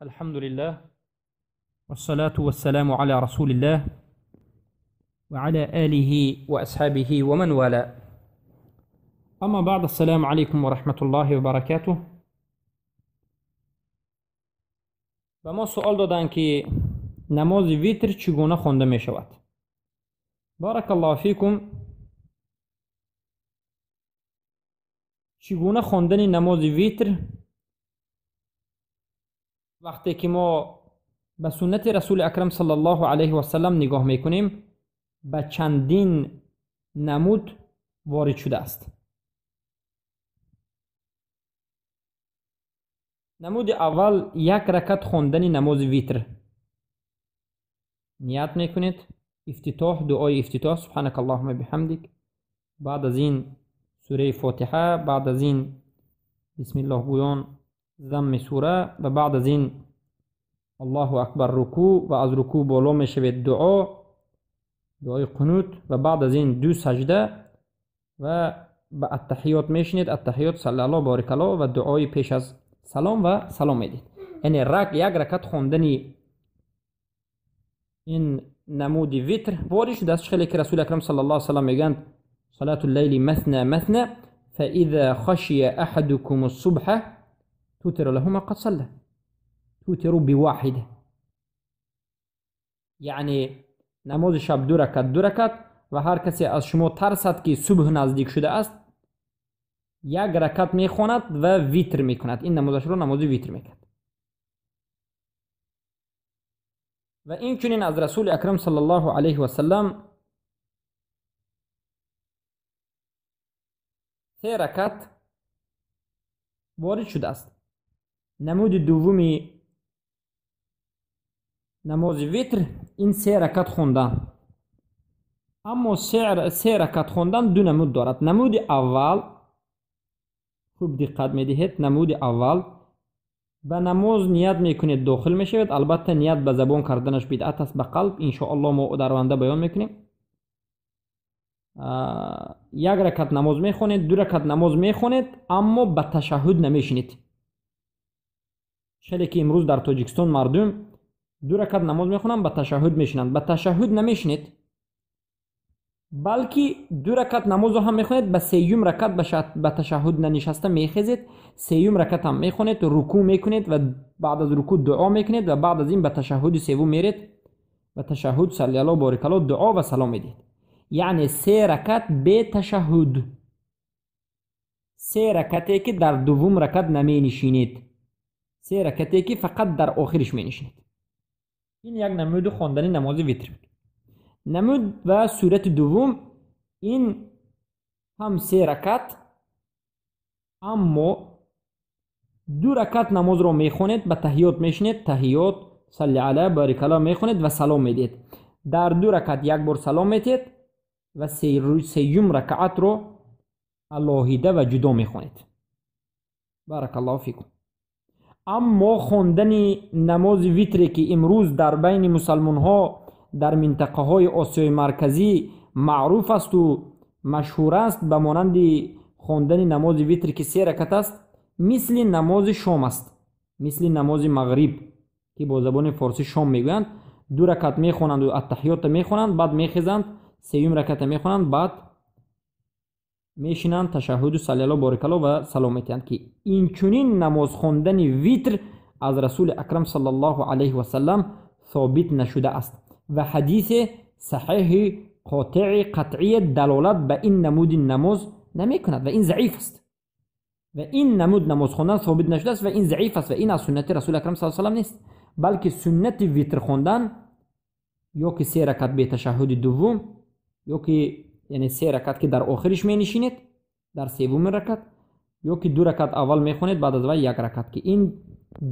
الحمد لله والصلاة والسلام على رسول الله وعلى آله وأصحابه ومن والاه. أما بعد، السلام عليكم ورحمة الله وبركاته. به ما سوال دادند که نماز ویتر چگونه خوانده می شود. بارک الله فیکم. چگونه خواندن نماز ویتر؟ وقتی که ما به سنت رسول اکرم صلی الله علیه و سلم نگاه میکنیم، به چندین نمود وارد شده است. نمود اول، یک رکعت خواندن نماز ویتر. نیت میکنید، افتتاح، دعای افتتاح سبحانك اللهم بحمدک، بعد از این سوره فاتحه، بعد از این بسم الله گویان ضم سوره، و بعد از این الله اکبر رکوع، و از رکوع بالا میشوید دعای قنوت، و بعد از این دو سجده و به التحیات میشینید، التحیات صلی الله بارک الله، و دعای پیش از سلام و سلام میدید. یعنی یک رکعت خواندن این نمود ویتر وارد شده است. خیلی که رسول اکرم صلی الله علیه و سلم میگند صلاة الليل مثنى مثنى فإذا خشي أحدكم الصبح توتر له ما قد صلى، توتر بواحدة. یعنی نماز شب دو رکعت دو رکعت، و هر کسی از شما ترسد که صبح نزدیک شده است، یک رکعت میخواند و ویتر میکند. این نمازش رو نماز ویتر میکند. و این چنین از رسول اکرم صلی الله علیه و سلم سه رکعت وارد شده است. نمود دومی نماز ویتر این سه رکعت خواندن. اما سه رکعت خواندن دو نمود دارد. نمود اول، خوب دقت میدهید، نمود اول به نماز نیت میکنید داخل میشوید. البته نیت به زبان کردنش بدعت است، به قلب انشاءالله ما در آینده بیان میکنیم. یک رکعت نماز میخونید، دو رکعت نماز میخونید، اما به تشهد نمیشینید. خیلی که امروز در تاجیکستان مردم دو رکعت نماز میخونن، به تشهد میشینند. به تشهد نمیشینید، بلکه دو رکعت نماز هم میخونید، به سیوم رکعت به تشهد ننشسته میخیزید، سیوم رکعت هم میخونید، رکوع میکنید و بعد از رکوع دعا میکنید و بعد از این به تشهد سوم میرید و تشهد صلی الله بارک الله دعا و سلام میدید. یعنی سه رکعت به تشهد، سه رکعتی که در دوم رکعت نمی نشینید، سه رکعتی که فقط در آخرش می نشینید. این یک نمود خواندن نماز ویتر بود. نمود و صورت دوم، این هم سه رکعت، اما دو رکعت نماز رو میخونید، به تحیات میشینید، تحیات صلی علی بارک الله میخونید و سلام میدید. در دو رکعت یک بار سلام میدید و سیوم رکعت رو علاهیده و جدا میخونید. بارک الله فیکم. اما خواندن نماز ویتری که امروز در بین مسلمان ها در منطقه های آسیای مرکزی معروف است و مشهور است، به مانند خواندن نماز ویتر که سه رکعت است، مثل نماز شام است، مثل نماز مغرب که با زبان فارسی شام میگویند. دو رکعت میخوانند و التحیات میخوانند، بعد میخیزند سیوم رکعت میخوانند، بعد میشینند تشهد و صلی الله بارک الله و سلام میدهند. که این چنین نماز خواندن ویتر از رسول اکرم صلی الله علیه و سلم ثابت نشده است و حدیث صحیح قاطع قطعی دلالت به این نمود نماز نمیکند و این ضعیف است. و این نمود نماز خواندن ثابت نشده است و این ضعیف است و این از سنت رسول اکرم صلی الله علیه و سلم نیست، بلکه سنت ویتر خواندن یا که سه رکعت به تشهد دوم، یا که یعنی سه رکعت که در آخرش می نشینید در سوم رکعت، یا که دو رکعت اول میخونید بعد از وی یک رکعت، که این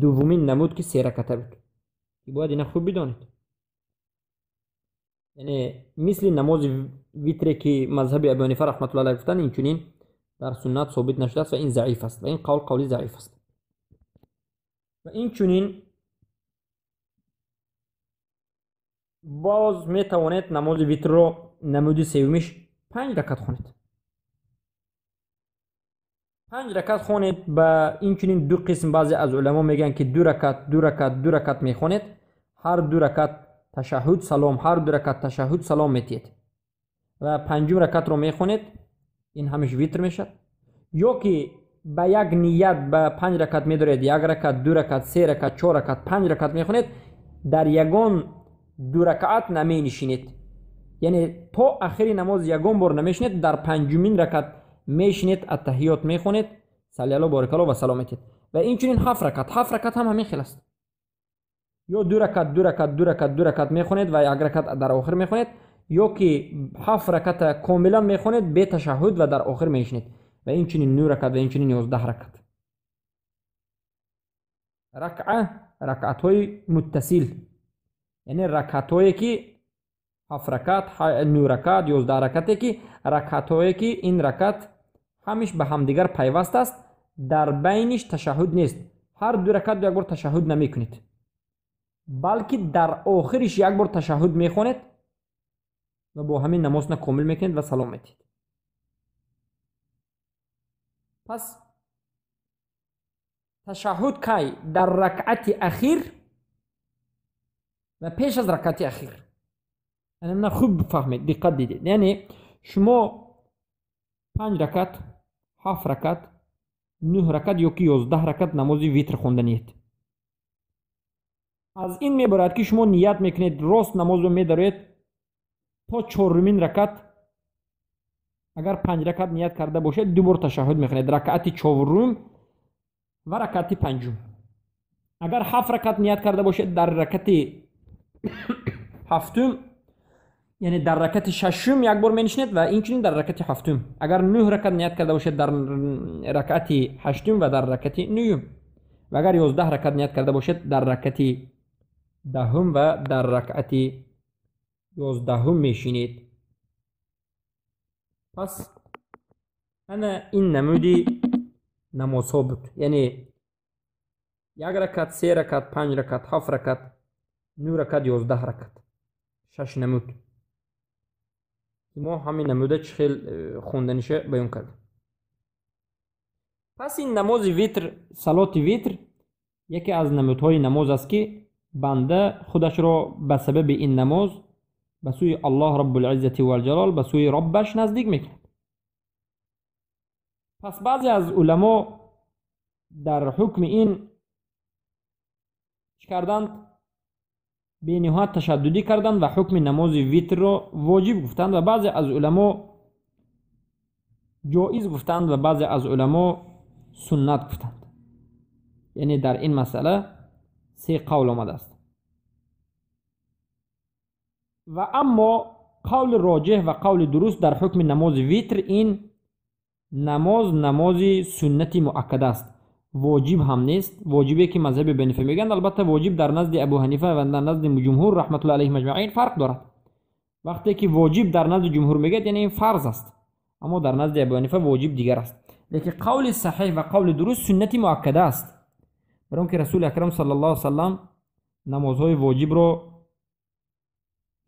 دومین نمود که سه رکعت بود. باید اینا خوب بدانید. یعنی مثل نماز ویتر که مذهب ابو حنیفه رحمت الله علیه گفتن، این چنین در سنت ثابت نشده است و این ضعیف است و این قول قولی ضعیف است. و این چنین باز می توانید نماز ویتر رو نمود سومش 5 رکعت خونید. 5 ракат хонед, ба инчунин ду қисм баъзе аз уламо мегӯянд, ки 2 ракат, 2 ракат, 2 ракат мехонед, ҳар 2 ракат ташаҳҳуд салом, ҳар 2 ракат ташаҳҳуд салом метиҳед ва панҷум ракатро мехонед, ин ҳамаш витр мешавад. Ё ки ба як ният ба 5 ракат медоред, 1 ракат, 2 ракат, 3 ракат, 4 ракат, 5 ракат мехонед, дар ягон 2 ракат наменишинед, яъне то ахири намоз ягон бор намешинед, дар панҷумин ракат мешинед, аттаҳиёт мехонед, салли борикалло ва салом метиҳед. Ва инчунин 7 ракат, 7 ракат ҳам ҳамин хел аст. Ё 2 ракат, 2 ракат, 2 ракат, 2 ракат мехонед ва 1 ракат дар охир мехонед, ё ки 7 раката комилан мехонед бе ташаҳҳуд ва дар охир мешинед. Ва инчунин 9 ракат ва инчунин 11 ракат. Ракъа, ракъатҳои муттасил, яъне ракъатҳое ки 7 ракат, 9 ракат, 11 ракате ки ракъатҳое ки ин ракат ҳамиш ба ҳамдигар пайваст аст, дар байниш ташаҳҳуд нест. Ҳар 2 ракат як бор ташаҳҳуд намекунед, балки дар охириш як бор ташаҳҳуд мехонед ва бо ҳамин намозна комил мекунед ва салом метиҳед. Пас ташаҳҳуд кай? Дар ракъати ахир ва пеш аз ракъати ахир. Ана хуб фаҳмед, диққат дидед. Яъне шумо 5 ракат, 7 ракат, 9 ракат ё ки 11 ракат намози витр хонданиед. Аз ин мебарад ки шумо ният мекунед, рост намозро медароед то чорумин ракат. Агар 5 ракат ният карда бошед, 2 бор ташаҳҳуд мехонед, ракъати чорум ва ракъати панҷум. Агар 7 ракат ният карда бошед, дар ракати ҳафтум, яъне дар ракати шашум як бор менишинед ва инчунин дар ракати ҳафтум. Агар 9 ракат ният карда бошед, дар ракати ҳаштум ва дар ракати нуҳум. Ва агар 11 ракат ният карда бошед, дар ракати даҳум ва дар ракати 11 мешинед. Пас ана ин намуди намозҳо буд, яъне 1 ракат, 3 ракат, 5 ракат, 7 ракат, 9 ракат, 11 ракат, 6 намуд. Мо ҳамин намуда чӣ хел хонданиша баён кардем. Пас ин намози витр, салоти витр яке аз намудҳои намоз аст, ки банда худашро ба сабаби ин намоз ба сӯи Аллоҳ Раббулиззати валҷалол, ба сӯи Роббаш наздик мекунад. Пас баъзе аз уламо дар ҳукми ин чӣ карданд? Бениҳоят ташаддудӣ карданд ва ҳукми намози витрро воҷиб гуфтанд, ва баъзе аз уламо ҷоиз гуфтанд ва баъзе аз уламо суннат гуфтанд. Яъне дар ин масъала 3 қавл омадааст. Ва аммо қавли роҷеҳ ва қавли дуруст дар ҳукми намози витр ин намоз намози суннати муаккада аст, воҷиб ҳам нест. Воҷибе ки мазҳаби Абу Ҳанифа мегӯянд, албатта воҷиб дар назди Абу Ҳанифа ва дар назди ҷумҳур раҳматуллоҳи алайҳим аҷмаин фарқ дорад. Вақте ки воҷиб дар назди ҷумҳур мегӯяд, яъне ин фарз аст, аммо дар назди Абу Ҳанифа воҷиб дигар аст. Лекин қавли саҳиҳ ва қавли дуруст суннати муаккада аст, барои он ки Расули акрам саллаллоҳу алайҳи васаллам намозҳои воҷибро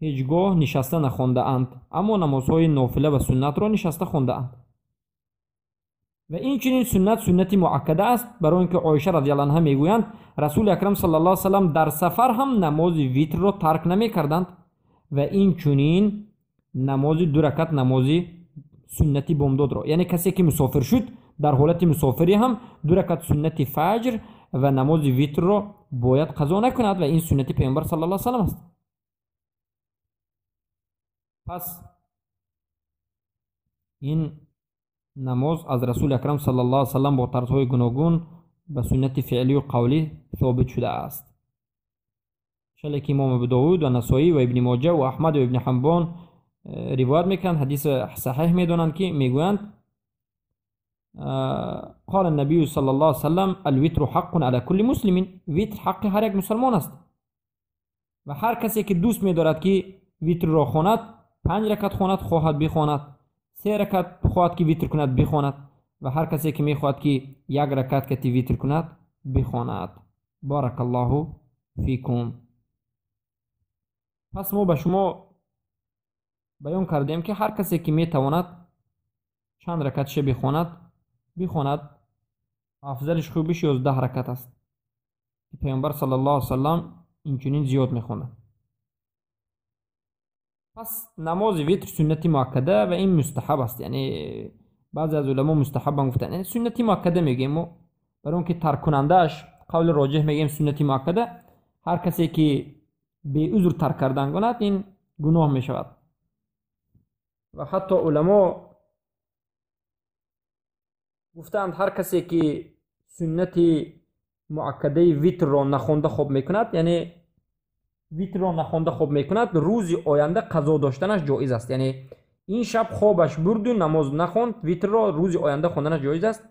ҳеҷ гоҳ нишаста нахондаанд, аммо намозҳои нофила ва суннатро нишаста хондаанд. Ва инчунин суннат суннати муаккада аст, барои он ки Оиша радиаллоҳу анҳа мегӯянд, Расули акрам саллаллоҳу алайҳи васаллам дар сафар ҳам намози витрро тарк намекарданд ва инчунин намози 2 ракат намози суннати бомдодро, яъне касе ки мусофир шуд дар ҳолати мусофирӣ ҳам 2 ракат суннати фаҷр ва намози витрро бояд қазо накунад ва ин суннати Паёмбар саллаллоҳу алайҳи васаллам аст. Пас ин намоз аз Расули акрам саллаллоҳу алайҳи васаллам бо тарзҳои гуногун ба суннати феълию қавлӣ собит шудааст. Чале ки имом Абу Довуд ва Насоӣ ва Ибни Моҷа ва Аҳмад ва Ибни Ҳаббон ривоят мекунанд, ҳадиси саҳиҳ медонанд, ки мегӯянд: قال النبي صلى الله عليه وسلم الوتر حق على كل مسلم. ویتر حق هر یک مسلمان است و هر کسی که دوست می‌دارد که ویتر را خواند، 5 رکعت خواند خواهد بخواند، 3 رکعت خواهد که ویتر کند بخواند، و هر کسی که میخواهد که 1 رکعت کتی ویتر کند بخواند. بارک الله فیکم. پس ما به شما بیان کردیم که هر کسی که میتواند چند رکعت بخواند، бихонад. Афзалиш хубиш 11 ракат аст. Паёмбар саллаллоҳу алайҳи васаллам инчунин зиёд мехонад. Пас намози витр суннати муаккада ва ин мустаҳаб аст. Яъне баъзе аз уламо мустаҳабам гуфтанд. Яъне суннати муаккада мегӯем мо, барои он ки тарккунандааш қавли роҷеҳ мегӯем суннати муаккада, ҳар касе ки беузр тарк кардан кунад, ин гуноҳ мешавад. Ва ҳатто уламо гуфтаанд, ҳар касе ки суннати муаккадаи витрро нахонда хоб мекунад, яъне витрро нахонда хоб мекунад, рӯзи оянда қазо доштанаш ҷоиз аст. Яъне ин шаб хобаш бурду намоз нахонд, витрро рӯзи оянда хонданаш ҷоиз аст.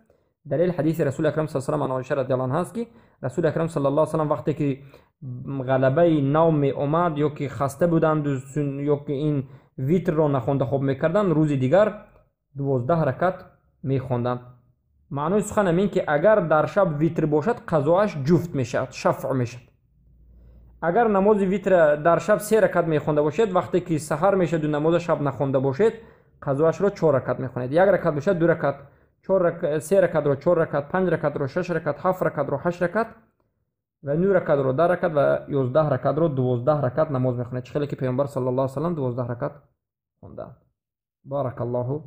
Далел ҳадиси расули акрам саллаллоҳу алайҳи васаллам ан Оиша радиаллоҳу анҳа аст, ки расули акрам саллаллоҳу алайҳи васаллам вақте ки ғалабаи навм меомад ё ки хаста буданду ё ки ин витрро нахонда хоб мекарданд, рӯзи дигар 12 ракат мехонданд. Маънои сухан ҳамин ки агар дар шаб витр бошад, қазоаш ҷуфт мешавад, шафъ мешавад. Агар намози витр дар шаб 3 ракат мехонда бошед, вақте ки саҳар мешаваду намоза шаб нахонда бошед, қазоашро 4 ракат мехонед. 1 ракат бошад 2 ракат, 3 ракатро 4 ракат, 5 ракатро 6 ракат, 7 ракатро 8 ракат ва 9 ракатро 10 ракат ва 11 ракатро 12 ракат намоз мехонед. Чӣ хеле ки Паёмбар саллаллоҳу алайҳи васаллам 12 ракат хондаанд. Баракаллоҳу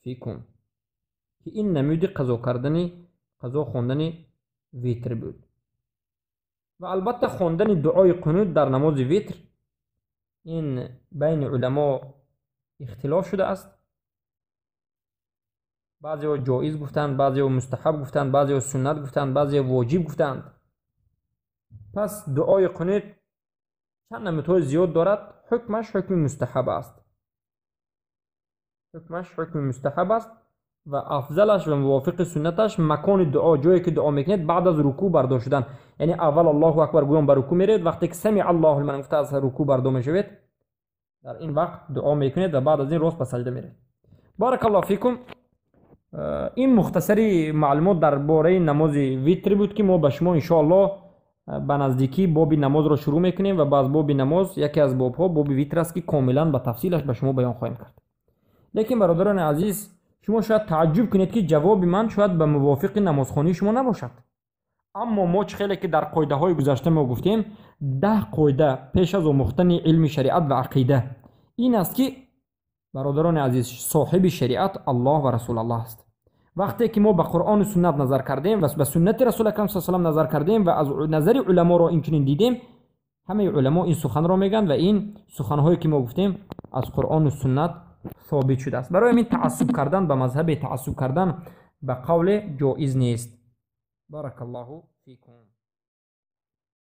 фикум. Ки ин намуди қазо кардани, қазо хондани витр буд. Ва албатта хондани дуои қунут дар намози витр ин байни уламо ихтилоф шудааст. Баъзеҳо ҷоиз гуфтанд, баъзеҳо мустаҳаб гуфтанд, баъзеҳо суннат гуфтанд, баъзеҳо воҷиб гуфтанд. Пас дуои қунут чанд намудҳои зиёд дорад. Ҳукмаш ҳукми мустаҳаб аст. Ҳукмаш ҳукми мустаҳаб аст ва афзалаш ва мувофиқи суннаташ макони дуо, ҷое ки дуо мекунед баъд аз рукӯъ бардор шудан. Яъне аввал Аллоҳу акбар гӯён ба рукӯъ меравед, вақте ки самиъ Аллоҳу лиман гуфта аз рукӯъ бардор мешавед, дар ин вақт дуо мекунед ва баъд аз ин рост ба саҷда меравед. Баракаллоҳу фикум. Ин мухтасари маълумот дар бораи намози витр буд, ки мо ба шумо иншоаллоҳ ба наздикӣ боби намозро шурӯъ мекунем ва баъз боби намоз яке аз бобҳо боби витр аст, ки комилан ба тафсилаш ба шумо баён хоҳем кард. Лекин бародарони азиз, шумо шояд тааҷҷуб кунед, ки ҷавоби ман шояд ба мувофиқи намозхонии шумо набошад. Аммо мо чӣ хеле ки дар қоидаҳои гузашта мо гуфтем, 10 қоида пеш аз омӯхтани илми шариат ва ақида ин аст, ки бародарони азиз, соҳиби шариат Аллоҳ ва Расулаллоҳ аст. Вақте ки мо ба Қуръону суннат назар кардем ва ба суннати Расул акрам саллаллоҳу алайҳи васаллам назар кардем ва аз назари уламоро инчунин дидем, ҳамаи уламо ин суханро мегӯянд ва ин суханҳое ки мо гуфтем аз Қуръону суннат собит шудааст. Барои ҳамин таассуб кардан ба мазҳабе, таассуб кардан ба қавле ҷоиз нест. Баракаллоҳу фикум.